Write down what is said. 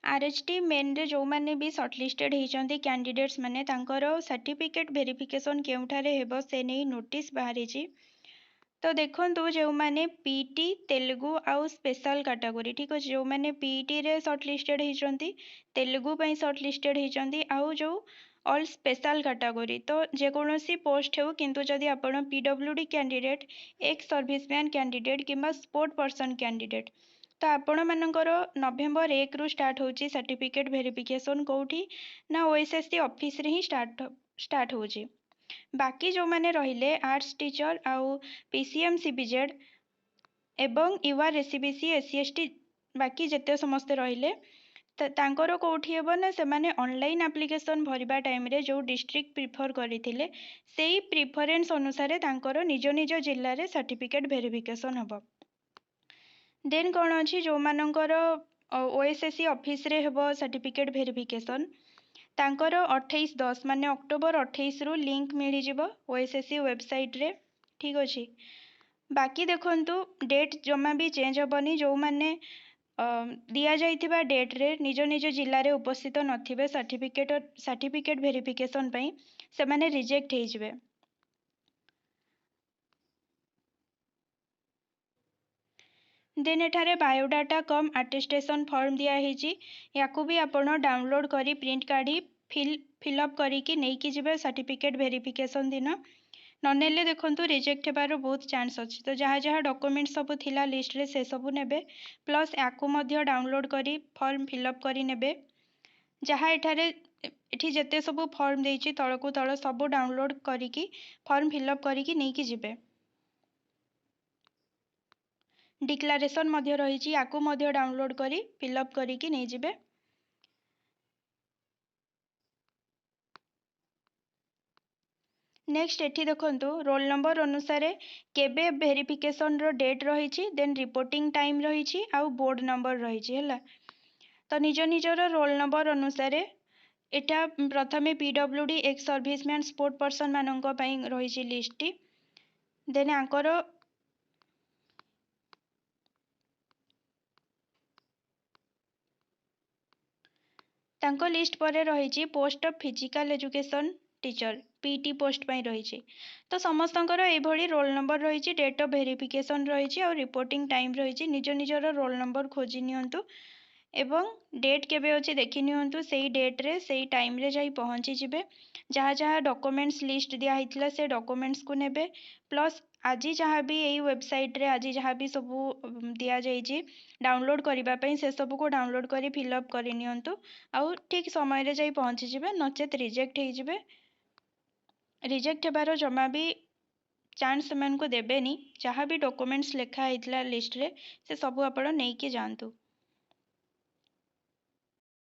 R H T ମେନ୍ରେ ଯେଉଁମାନେ ବି shortlisted ହେଇଛନ୍ତି candidates ମାନେ, ତାଙ୍କର ସାର୍ଟିଫିକେଟ୍ ଭେରିଫିକେସନ୍ କେଉଁଠାରେ ହେବ, ସେ ନେଇ ନୋଟିସ୍ ବାହାରିଛି। ତ ଦେଖନ୍ତୁ, ଯେଉଁମାନେ ପିଟି ତେଲୁଗୁ ଆଉ ସ୍ପେଶାଲ୍ କାଟାଗୋରୀ, ଠିକ୍ ଅଛି, ଯେଉଁମାନେ ପିଟିରେ ସର୍ଟଲିଷ୍ଟେଡ୍ ହେଇଛନ୍ତି, ତେଲୁଗୁ ପାଇଁ ସର୍ଟଲିଷ୍ଟେଡ୍ ହେଇଛନ୍ତି ଆଉ ଯେଉଁ ଅଲ୍ ସ୍ପେଶାଲ୍ କାଟାଗୋରୀ, ତ ଯେକୌଣସି ପୋଷ୍ଟ ହେଉ, କିନ୍ତୁ ଯଦି ଆପଣ PWD candidate, X serviceman candidate କିମ୍ବା ସ୍ପୋର୍ଟ ପର୍ସନ୍ କ୍ୟାଣ୍ଡିଡେଟ୍, ତ ଆପଣମାନଙ୍କର ନଭେମ୍ବର 1ରୁ ଷ୍ଟାର୍ଟ ହେଉଛି ସାର୍ଟିଫିକେଟ୍ ଭେରିଫିକେସନ୍। କେଉଁଠି ନା ଓଏସ୍ଏସ୍ସି ଅଫିସରେ ହିଁ ଷ୍ଟାର୍ଟ ହେଉଛି। ବାକି ଯେଉଁମାନେ ରହିଲେ ଆର୍ଟ୍ସ ଟିଚର୍ ଆଉ ପିସିଏମ୍, ସିବିଜେଡ଼୍ ଏବଂ you R, SEBC, SC, ST, ବାକି ଯେତେ ସମସ୍ତେ ରହିଲେ, ତ ତାଙ୍କର କେଉଁଠି ହେବ ନା ସେମାନେ ଅନଲାଇନ୍ ଆପ୍ଲିକେସନ୍ ଭରିବା ଟାଇମ୍ରେ ଯେଉଁ ଡିଷ୍ଟ୍ରିକ୍ଟ ପ୍ରିଫର୍ କରିଥିଲେ, ସେଇ ପ୍ରିଫରେନ୍ସ ଅନୁସାରେ ତାଙ୍କର ନିଜ ନିଜ ଜିଲ୍ଲାରେ ସାର୍ଟିଫିକେଟ୍ ଭେରିଫିକେସନ୍ ହେବ। ଦେନ୍ କ'ଣ ଅଛି? ଯେଉଁମାନଙ୍କର ଓଏସ୍ଏସ୍ସି ଅଫିସରେ ହେବ ସାର୍ଟିଫିକେଟ୍ ଭେରିଫିକେସନ୍, ତାଙ୍କର 28/10, ମାନେ ଅକ୍ଟୋବର 28ରୁ ଲିଙ୍କ୍ ମିଳିଯିବ ଓଏସ୍ଏସ୍ସି ୱେବସାଇଟ୍ରେ। ଠିକ୍ ଅଛି। ବାକି ଦେଖନ୍ତୁ, ଡେଟ୍ ଜମା ବି ଚେଞ୍ଜ ହେବନି। ଯେଉଁମାନେ ଦିଆଯାଇଥିବା ଡେଟ୍ରେ ନିଜ ନିଜ ଜିଲ୍ଲାରେ ଉପସ୍ଥିତ ନଥିବେ ସାର୍ଟିଫିକେଟ୍ ଭେରିଫିକେସନ୍ ପାଇଁ, ସେମାନେ ରିଜେକ୍ଟ ହେଇଯିବେ। ଦେନ୍ ଏଠାରେ ବାୟୋଡାଟା କମ୍ ଆଟେଷ୍ଟେସନ୍ ଫର୍ମ ଦିଆହେଇଛି। ୟାକୁ ବି ଆପଣ ଡାଉନଲୋଡ଼୍ କରି, ପ୍ରିଣ୍ଟ କାଢ଼ି, ଫିଲ୍ଅପ୍ କରିକି ନେଇକି ଯିବେ ସାର୍ଟିଫିକେଟ୍ ଭେରିଫିକେସନ୍ ଦିନ। ନ ନେଲେ ଦେଖନ୍ତୁ, ରିଜେକ୍ଟ ହେବାର ବହୁତ ଚାନ୍ସ ଅଛି। ତ ଯାହା ଯାହା ଡକୁମେଣ୍ଟ ସବୁ ଥିଲା ଲିଷ୍ଟରେ, ସେସବୁ ନେବେ, ପ୍ଲସ୍ ୟାକୁ ମଧ୍ୟ ଡାଉନଲୋଡ଼୍ କରି ଫର୍ମ ଫିଲ୍ଅପ୍ କରି ନେବେ। ଯାହା ଏଠାରେ ଏଠି ଯେତେ ସବୁ ଫର୍ମ ଦେଇଛି, ତଳକୁ ତଳ ସବୁ ଡାଉନଲୋଡ଼୍ କରିକି, ଫର୍ମ ଫିଲ୍ଅପ୍ କରିକି ନେଇକି ଯିବେ। ଡିକ୍ଲାରେସନ୍ ମଧ୍ୟ ରହିଛି, ୟାକୁ ମଧ୍ୟ ଡାଉନଲୋଡ଼୍ କରି ଫିଲ୍ଅପ୍ କରିକି ନେଇଯିବେ। ନେକ୍ସଟ ଏଠି ଦେଖନ୍ତୁ, ରୋଲ୍ ନମ୍ବର ଅନୁସାରେ କେବେ ଭେରିଫିକେସନ୍ର ଡେଟ୍ ରହିଛି, ଦେନ୍ ରିପୋର୍ଟିଂ ଟାଇମ୍ ରହିଛି ଆଉ ବୋର୍ଡ଼ ନମ୍ବର ରହିଛି। ହେଲା, ତ ନିଜ ନିଜର ରୋଲ୍ ନମ୍ବର ଅନୁସାରେ ଏଇଟା ପ୍ରଥମେ PWD, X serviceman, sport person ମାନଙ୍କ ପାଇଁ ରହିଛି ଲିଷ୍ଟଟି। ଦେନ୍ ୟାଙ୍କର ତାଙ୍କ ଲିଷ୍ଟ ପରେ ରହିଛି post of physical education teacher, PT post ପାଇଁ ରହିଛି। ତ ସମସ୍ତଙ୍କର ଏଇଭଳି ରୋଲ୍ ନମ୍ବର ରହିଛି, ଡେଟ୍ ଅଫ୍ ଭେରିଫିକେସନ୍ ରହିଛି ଆଉ ରିପୋର୍ଟିଂ ଟାଇମ୍ ରହିଛି। ନିଜ ନିଜର ରୋଲ୍ ନମ୍ବର ଖୋଜି ନିଅନ୍ତୁ ଏବଂ ଡେଟ୍ କେବେ ଅଛି ଦେଖି ନିଅନ୍ତୁ। ସେଇ ଡେଟ୍ରେ, ସେଇ ଟାଇମ୍ରେ ଯାଇ ପହଞ୍ଚିଯିବେ। ଯାହା ଯାହା ଡକୁମେଣ୍ଟସ୍ ଲିଷ୍ଟ ଦିଆହେଇଥିଲା, ସେ ଡକୁମେଣ୍ଟସ୍କୁ ନେବେ, ପ୍ଲସ୍ ଆଜି ଯାହା ବି ଏଇ ୱେବସାଇଟ୍ରେ ଆଜି ଯାହା ବି ସବୁ ଦିଆଯାଇଛି ଡାଉନଲୋଡ଼୍ କରିବା ପାଇଁ, ସେସବୁକୁ ଡାଉନଲୋଡ଼୍ କରି ଫିଲ୍ଅପ୍ କରି ନିଅନ୍ତୁ ଆଉ ଠିକ୍ ସମୟରେ ଯାଇ ପହଞ୍ଚିଯିବେ, ନଚେତ୍ ରିଜେକ୍ଟ ହେଇଯିବେ। ରିଜେକ୍ଟ ହେବାର ଜମା ବି ଚାନ୍ସ ସେମାନଙ୍କୁ ଦେବେନି। ଯାହା ବି ଡକୁମେଣ୍ଟସ୍ ଲେଖା ହେଇଥିଲା ଲିଷ୍ଟରେ, ସେ ସବୁ ଆପଣ ନେଇକି ଯାଆନ୍ତୁ।